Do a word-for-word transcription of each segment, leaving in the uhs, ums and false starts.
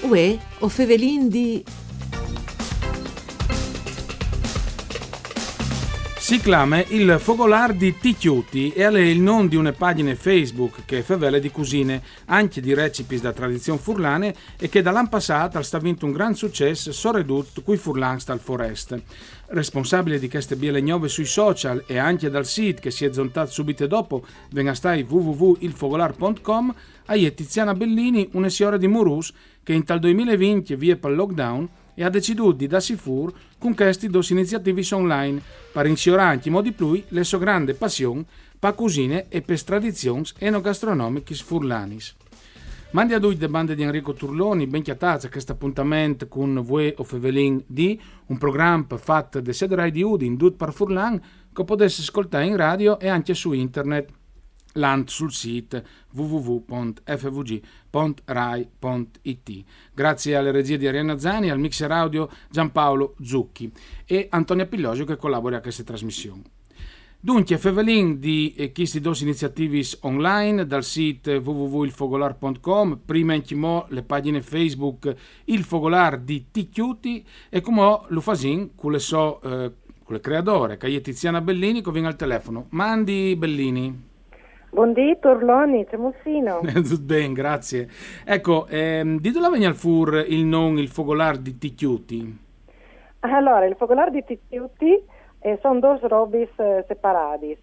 Uè, o fevelin di... Si clame Il Fogolàr di Ticchiuti e al è il non di une pagjine Facebook che e fevele di cusine, ancje di recipis da tradizion furlane e che dal an passât al sta vint un grant sucès, soredut cui furlans tal Forest. Responsabile di cheste biele gnove sui social e ancje dal sît che si è zontât subite dopo, ven a stâi w w w il fogolàr pont com, e je Tiziana Bellini, une siore di Murus, che intal doi mil e vincj, vie pal lockdown, e à decidût di dâsi fûr cun chestis dôs iniziativis online, par insiorâ ancjemò di plui le sô grande passion pa cusine e pes tradizions enogastronomichis furlanis. Mandi a ducj de bande di Enrico Turloni, ben cjatâts a chest apontament cun Vuê o fevelin di, un program fat de Sede Rai di Udin, dut par furlan, che o podês scoltâ in radio e ancje su internet, lant sul sît w w w pont f v g pont rai pont i t. Grazie ae regjie di Arianna Zani, al mixer audio Giampaolo Zucchi e Antonia Pillosio che e colabore a cheste trasmission. Duncje, fevelìn di, eh, chestis dôs iniziativis online dal sît w w w il fogolàr pont com, prime ancjemò le pagjine Facebook Il Fogolàr di Ticchiuti e cumò lu fasìn cu le sô, eh, cu le creadore, che e je Tiziana Bellini, che o vin al telefono. Mandi Bellini. Bundì, Turloni, cemût sino? Dut ben, grazie. Eco, ehm, di dulà vegnial fûr il non Il Fogolàr di Ticchiuti? Alore, Il Fogolàr di Ticchiuti, eh, a son dôs robis, eh, separadis.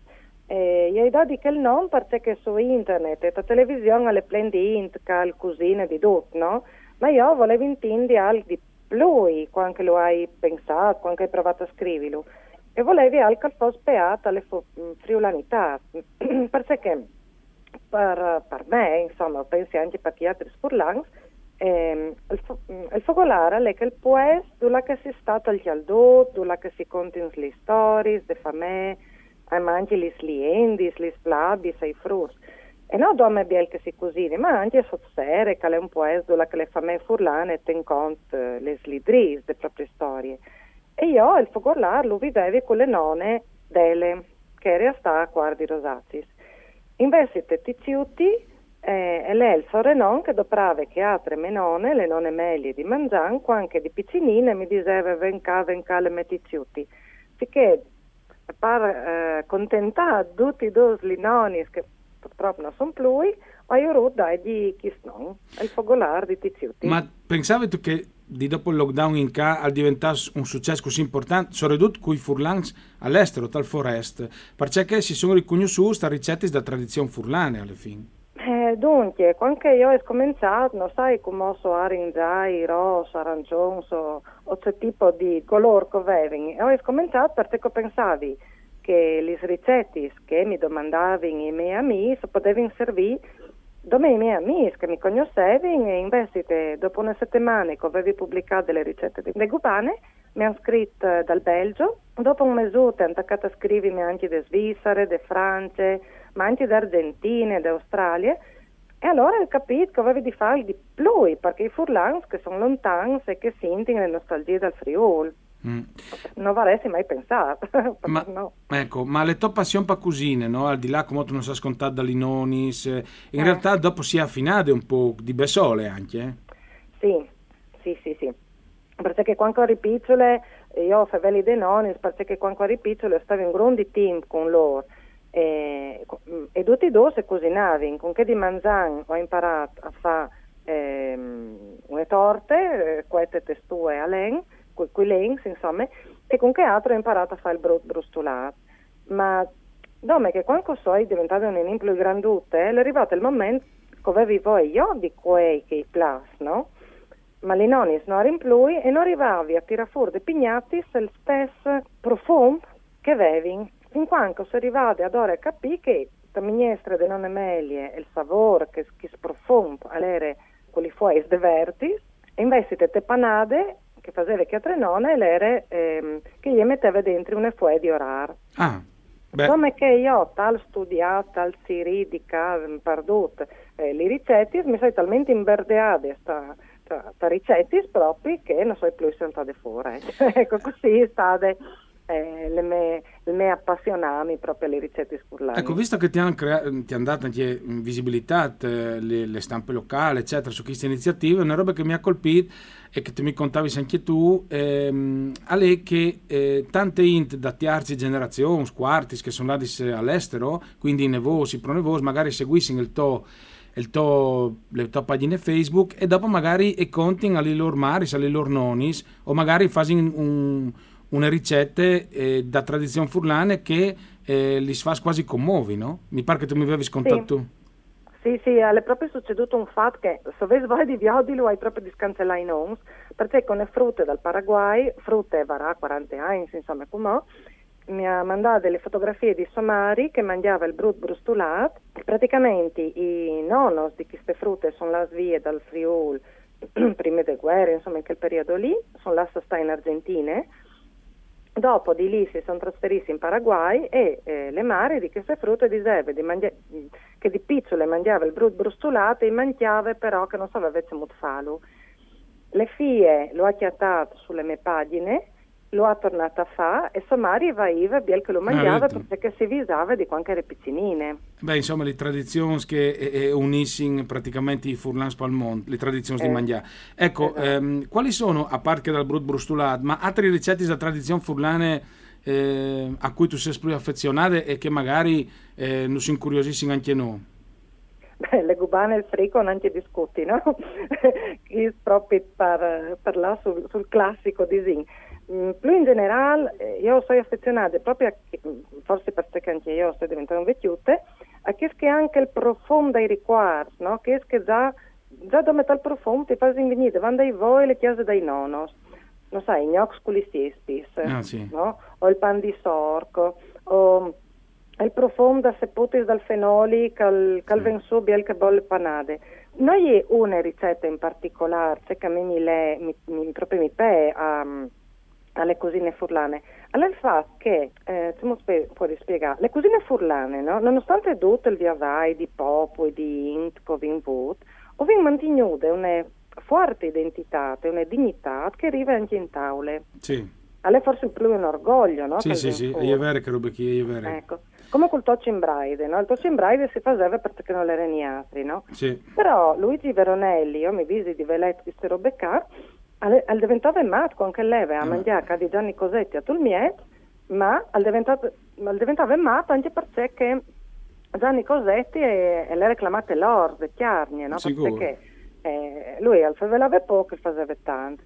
Eh, i ai dadi chel non parcè che su internet e ta television al è plen di int che al cusine di dut, no? Ma jo o volevi intindi alc di plui, cuant che lu ai pensât, cuant che o ai provât a scrivilu. E o volevi alc che al fos peât ae fu-, mm, friulanitât, parcè che par, par me, insome, o pensi ancje par chei altris furlans, ehm, il fo-, mm, il fogolâr al è chel puest dulà che si sta tal cjaldut, dulà che si contin lis storiis de famee, eh, ma ancje lis liendis, lis flabis ai fruts. E no dome biel che si cusini, ma ancje sot sere, che al è un puest dulà che le famee furlane a ten cont, eh, lis lidrîs de proprie storie. E jo il fogolâr lu vivevi cu le none Dele, che e jere a stâ a Cuart di Rosazis. Invezit Ticchiuti, eh, al è il sorenon che e doprave chê altre mê none, le none Melie di Manzan, cuant che di piçuline mi diseve: «Ven ca, ven ca, le mê Ticchiuti». Sicché, par, eh, contentâ dutis dôs lis nonis, che purtrop no son plui, o ai volût dâi chest non, il fogolâr di Ticchiuti. Ma pensavistu che di dopo il lockdown in ca al diventàs un sucès cussì important, soredut cui furlans al estero, tal Forest, parcè che si son ricognossûts lis ricetis da tradizion furlane, ae fin? Eh, duncje, cuant che jo o ai scomençât, no sai cumò se o jerin zâi, ros, arançons o, o ce tipo di colôr che o vevin. E o ai scomençât parcè che o pensavi che lis ricetis che mi domandavin i miei amîs o podevin servî dome i miei amîs che mi cognossevin, e invezit, dopo une setemane che o vevi publicât des ricetis de, de gubane, mi àn scrit, eh, dal Belgio, dopo un mesut a àn tacât a scrivimi ancje de Svissare, de France, ma ancje de Argjentine, de Australie, e alore o ai capît che o vevi di fâ di plui, parcè i furlans che a son lontans e che a sintin le nostalgjie dal Friûl. Mm. No varessi mai pensât, parcè no. Ma, eco, ma le tô passion pa cusine, no? Al di là, come tu nus âs contât, da lis nonis, eh, in realtât dopo si è afinade un pôc di bessole ancje, eh? Sì, sì, sì, sì. Parcè che cuant che o jeri piçule, jo o fevelii des nonis, parcè che cuant che o jeri piçule o stavi un grum di timp cun lôr. E, e dutis dôs a cusinavin, cun chê di Manzan o ai imparât a fâ, ehm, une torte, eh, cuete te stue a len, cui, cui lens, insome, e cun chê altre o ai imparât a fâ il brut brustulât. Ma dome che cuant che o soi deventade une nin plui grandute, al è rivât il moment che o vevi voie jo di cuei che i plâs, no? Ma lis nonis no jerin plui e no rivavi a tirâ fûr des pignatis il stes profum che a vevin. Fin cuant che o soi rivade adore a capî che ta mignestre de none Melie il savôr, che, chest profum al jere cu lis fueis de vertis, e invezit te panade che a faseve chê altre none, al jere, ehm, che jê e meteve dentri une fuee di orâr. Ah, beh. Dome che jo, tal studiâ, tal cirî di ca, mm, pardut, eh, lis ricetis, mi soi talmentri imberdeade ta, ta, ta ricetis propit che no soi plui saltade fûr, eh. Eco, cussì e je stade. eh, le me, le me apassionami proprio alle ricette furlane. Ecco, visto che ti hanno, crea- ti hanno dato anche mm, visibilità, eh, le, le stampe locali, eccetera, su queste iniziative, una roba che mi ha colpito e che tu mi contavi anche tu, ehm, è che eh, tante int da terze generazioni, quartis che sono andati all'estero, quindi i nevos, i pronevos, magari seguissero il tuo, il tuo, le tue pagine Facebook e dopo magari e contano alle loro maris, alle loro nonis, o magari fanno un, una ricetta eh, da tradizione furlane che eh, li fa quasi commovi, no? Mi pare che tu mi avevi scontato sì. Tu. Sì, sì, è proprio succeduto un fatto che se avessi voglia di viodilu hai proprio di scancellare i noms, perché con le frutte dal Paraguay, frutte varrà quaranta anni, insomma, come mi ha mandato delle fotografie di sua mari che mangiava il brut brustulat. Praticamente i nonos di queste frutte sono là via dal Friul prima delle guerre, insomma in quel periodo lì, sono là a stare in Argentina. Dopo di lì si sono trasferiti in Paraguay e eh, le mari di queste frutte diceva di mangiare che di piccole mangiava il brut brustulat e mangiava però che non sapeva come farlo. Le fie lo ha chiattato sulle mie pagine, lo ha tornato a fare e sua mari va iva biel che lo mangiava ah, perché si visava di quando era piccinine. Beh, insomma, le tradizioni che eh, eh, uniscono praticamente i furlani pal mondo, le tradizioni eh, di mangiare. Ecco, esatto. ehm, quali sono, a parte dal brut brustulat, ma altre ricette da tradizione furlane eh, a cui tu sei più affezionata e che magari eh, non si incuriosiscono anche noi? Beh, le gubane e il frico non ci discuti, no? Chi proprio per, per là sul, sul classico disin. Mm, più in generale, eh, io sono affezionata proprio a, forse perché anche io sto diventando vecchiute, a che è anche il profumo dei ricordi, no? Che è che già, già da metà il profumo ti fa venire, quando i voi le chiese dai nonos, non sai, i gnocs con le siespis, ah, sì. No? O il pan di sorco, o il profum da seputis dal fenoli che al, che al ven su biel che bolle panade. Non è una ricetta in particolare, cioè che a me mi, le, mi, mi, proprio mi pe a, alle cusine furlane. Allora il fatto che, eh, come spe- puoi spiegare, le cusine furlane, no? Nonostante tutto il viavai di popoli, di int, che ho vinvuto, ho mantenuto una forte identità, una dignità che arriva anche in tavole. Sì. Allora forse più un orgoglio, no? Sì, sì, sì, è vero che robe qui è vero. Ecco. Come col Tocin Braide, no? Il Tocin Braide si faceva perché non era niatri, no? Sì. Però Luigi Veronelli, io mi visi di velet queste robe qua, al, al diventava matto con che leve a mm. mangiare di Gianni Cosetti a Tulmiet, ma al diventava, al diventava matto anche perché che Gianni Cosetti e, e le reclamate l'orde, chiarnie, no? Sicuro. Perché eh, lui al fevelava poco e faceva tanto.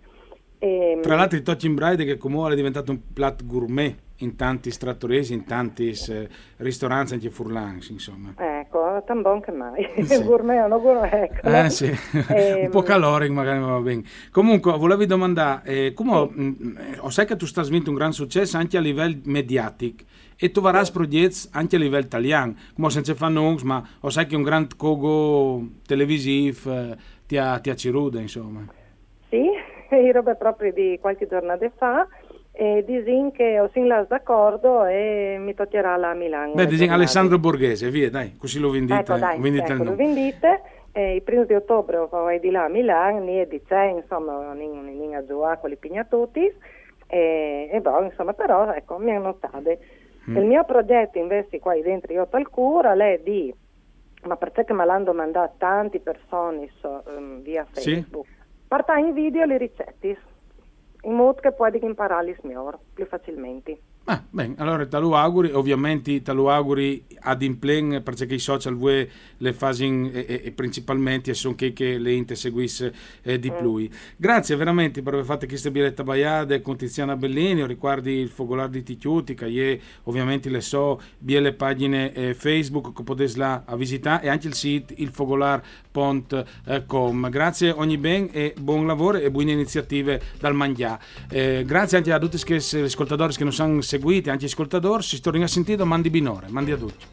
E... Tra l'altro il Tocin Braide che come ora è diventato un plat gourmet in tanti strattoresi, in tanti eh, ristoranti anche furlans, insomma. Ecco, tan bon che mai. Sì. Gourmet o no gourmet, ecco. Eh sì, e... un po' caloric magari, ma va bene. Comunque, volevi domandare, eh, come sì. mh, sai che tu stai svinto un gran successo anche a livello mediatico e tu varrà sì. progetti anche a livello italiano, come senza fare noms, ma o sai che un grande cogo televisivo eh, ti ha, ti ha ciruda, insomma. Sì, è roba proprio di qualche giornata fa. E disin che o sin là d'accordo e mi toccherà là a Milano. Beh, disin Alessandro Borghese, via, dai, così lo vendite. Ecco, dai, lo vendite. Ecco, lo vendite. E il primo di ottobre vado di là a Milano, e dice, insomma, non in a giocare con i pignatutis. E, e boh, insomma, però, ecco, mi hanno notate. Mm. Il mio progetto invece qua dentro io tal cura, l'è di, ma perché che me l'hanno domandata tanti persone so, um, via Facebook. Sì? Portare in video le ricette in modo che puoi impararli miglior, più facilmente. Ah, bene, allora te lo auguri, ovviamente te lo auguri ad implen perché i social vuoi le fasi e, e, e principalmente sono che, che le inte seguisse eh, di mm. più. Grazie veramente per aver fatto queste biellette baiade con Tiziana Bellini, riguardi il Fogolar di Tichiuti, che è ovviamente le so bielle pagine eh, Facebook che potete là a visitare e anche il sito il fogolar punto com. Grazie ogni ben e buon lavoro e buone iniziative dal mangià. Eh, grazie anche a tutti gli ascoltatori che non hanno seguito, anche gli ascoltatori, si torna a sentire, mandi binore, mandi a tutti.